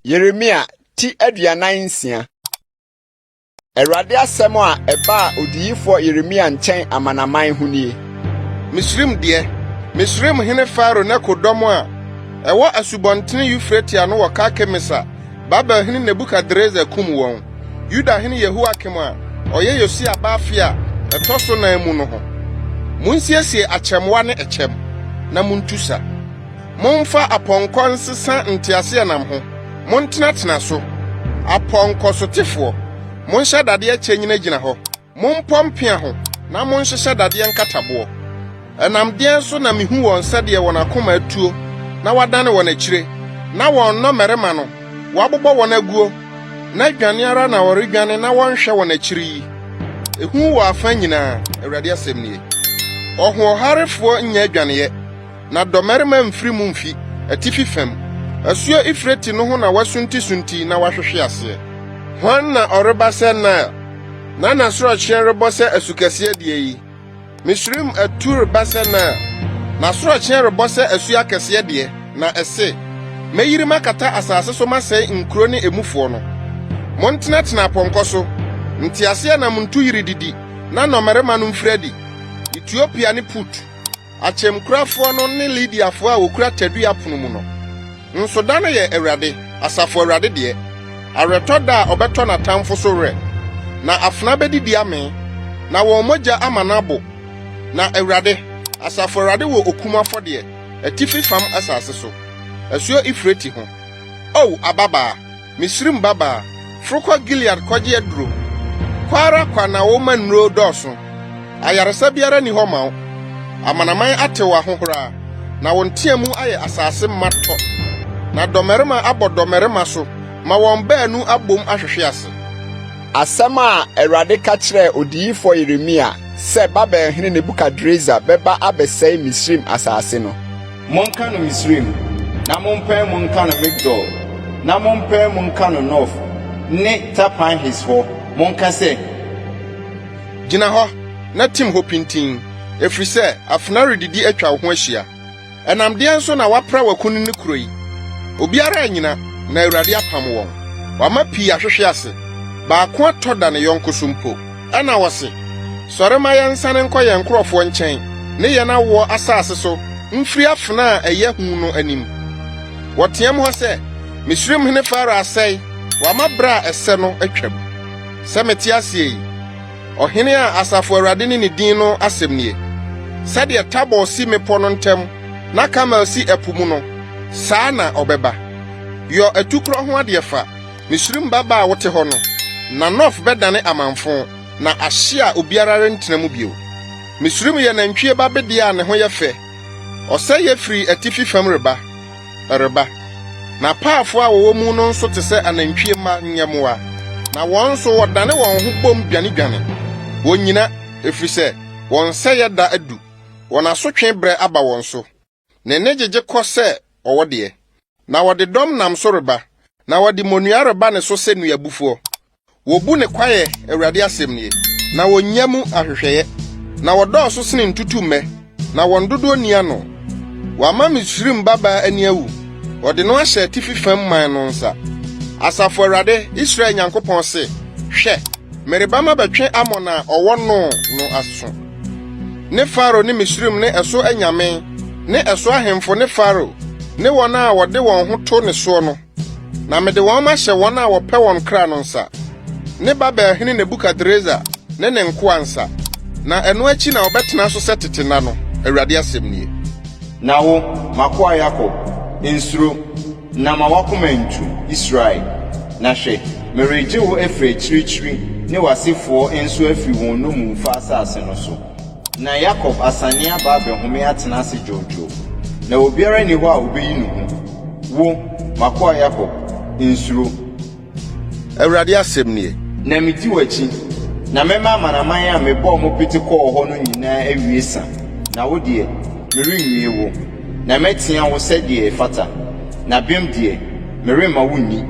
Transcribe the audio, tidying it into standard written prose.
Yeremia ti 46. Awurade asɛm a ɛbaa odiyifoɔ Yeremia nkyɛn amanaman ho nie. Misraim deɛ, Misraimhene Farao Neko dɔm a ɛwɔ Asubɔnten Eufrate ano wɔ Karkemis a Babelhene Nebukadresar kum wɔn, Yudahene Yehoiakim a ɔyɛ Yosia ba afe a ɛtɔ so nan mu no ho. Munsiesie akyɛmmoa ne ɛkyɛm, na muntu sa. Momfa apɔnkɔ nsesa nteaseɛnam ho, montenatena so. Apɔnkɔsotefoɔ, monhyɛ dadeɛ kyɛ nnyinagyina hɔ. Mompɔ mpea ho na monhyehyɛ dadeɛ nkataboɔ. Ɛnam deɛn so na mehu wɔn sɛdeɛ wɔn akoma atuo na wɔadane wɔn akyire, na wɔn nnɔmmarima no, wɔabobɔ wɔn aguo, na dwane ara na wɔredwane na wɔnhwɛ wɔn akyiri yi? Ehu wɔ afa nyinaa, Awurade asɛm nie. Ɔhoɔharefoɔ nnya adwaneyɛ. Na dɔmmarima mfiri mu mfi atifi fam. Asuo Eufrate no ho na wɔasuntisunti na wɔahwehwe aseɛ. Hwan na ɔreba sɛ Nil, na n'asorɔkyeɛ rebɔ sɛ asukɛseɛ deɛ yi? Misraim atu reba sɛ Nil, n'asorɔkyeɛ rebɔ sɛ asuo akɛseɛ deɛ, na ɛse, Mɛyiri makata asase so masɛe nkuro ne emufoɔ no. Montenatena apɔnkɔ so, nteaseɛnam ntu yirididi na nnɔmmarima no mfiri adi. Etiopia ne Put. Akyɛmkurafoɔ no ne Lidiafoɔ a wɔkura tadua apono mu no. Nso da no yɛ Awurade, asafo Awurade deɛ, aweretɔ da a ɔbɛtɔ n'atamfo so werɛ. Na afena bɛdidi amee, na wɔn mogya ama no abo. Na Awurade, asafo Awurade wɔ okum afɔdeɛ, atifi fam asase so, asuo Eufrate ho. O ababaa! Misraim babaa, foro kɔ Gilead kɔgye aduro. Kɔ ara kwa na woma nnuro dɔɔso. Ayaresa biara nni hɔ ma wo. Amanaman ate wo ahohora, na wo nteamu ayɛ asase ma tɔ. Na dɔmmarima abɔ dɔmmarima so ma wɔn baanu abom ahwehwe ase. Asɛm a Awurade ka kyerɛɛ odiyifoɔ Yeremia sɛ Babelhene Nebukadresar bɛba abɛsɛe Misraim asase no. Monka no Misraim, na mompae mu nka no Migdol, na mompae mu nka no Nof ne Tapanhes hɔ, monka sɛ. Gyina hɔ, na tim hɔ pintinn, ɛfiri sɛ afena redidi atwa wo ho ahyia. Ɛnam deɛn so na woapra w'akunini kuro yi? Obiara annyina, na Awurade apam wɔn. Wama pii ahwehwe ase, baako atɔ da ne yɔnko so mpo. Ɛnna wɔse, Sɔre ma yɛnsane nkɔ yɛn nkurɔfoɔ nkyɛn ne yɛn awoɔ asase so mfiri afena a ɛyɛ hu no anim. Wɔteam hɔ sɛ, 'Misraimhene Farao asɛe, wama berɛ a ɛsɛ no atwam. Sɛ mete aseɛ yi, Ɔhene a Asafo Awurade ne ne din no asɛm nie, Sɛdeɛ Tabor si mmepɔ no ntam na Karmel si ɛpo mu no, saa na ɔbɛba. Yɔ atukorɔ ho adeɛ fa, Misraim babaa a wote hɔ no, na Nof bɛdane amamfõ, na ahye a obiara rentena mu bio. Misraim yɛ nantwie ba bedeɛ a ne ho yɛ fɛ, ɔsɛeɛ firi atifi fam reba, ɛreba. N'apaafo a wɔwɔ mu no nso te sɛ anantwie mma nyɛmmoa, na wɔn nso wɔdane wɔn ho bom dwanedwane. Wonnyina, ɛfiri sɛ wɔn sɛeɛ da adu, wɔn asotwe berɛ aba wɔn so. Ne nne gyegye kɔ sɛ ɔwɔ deɛ, na wɔde dɔm nam so reba, na wɔde mmonnua reba ne so sɛ nnuabufoɔ. Wɔbu ne kwaeɛ, Awurade asɛm nie, na wɔnnya mu ahwehwɛeɛ, na wɔdɔɔso sene ntutummɛ, na wɔn dodoɔ nni ano. Wɔama Misraim babaa ani awu, wɔde no ahyɛ atifi fam man no nsa. Asafo Awurade, Israel Nyankopɔn se, Hwɛ! Mereba mabɛtwe Amon a ɔwɔ No no aso, ne Farao ne Misraim ne ɛso anyame ne ɛso ahemfo ne Farao ne wɔn a wɔde wɔn ho to ne soɔ no, na mede wɔn mahyɛ wɔn a wɔpɛ wɔn kra no nsa, ne Babelhene Nebukadresar ne ne nkoa nsa, na ɛno akyi na wɔbɛtena so sɛ tete nna no, Awurade asɛm nie. Na wo, m'akoa Yakob, nsuro. Na ma w'akoma ntu, Israel, na hwɛ, meregye wo afiri akyirikyiri ne w'asefoɔ nso afiri wɔn nnommumfa asase no so. Na Yakob asane aba abɛhome atena ase dwoodwoo, na obiara nni hɔ a ɔbɛyi no hu. Wo, m'akoa Yakob, nsuro. Awurade asɛm nie. Na medi w'akyi, na mɛma amanaman a mebɔɔ mo pete kɔɔ hɔ no nyinaa awie sa, na wo deɛ, merenwie wo, na mɛtea wo sɛdeɛ ɛfata, na bem deɛ, meremma wonni.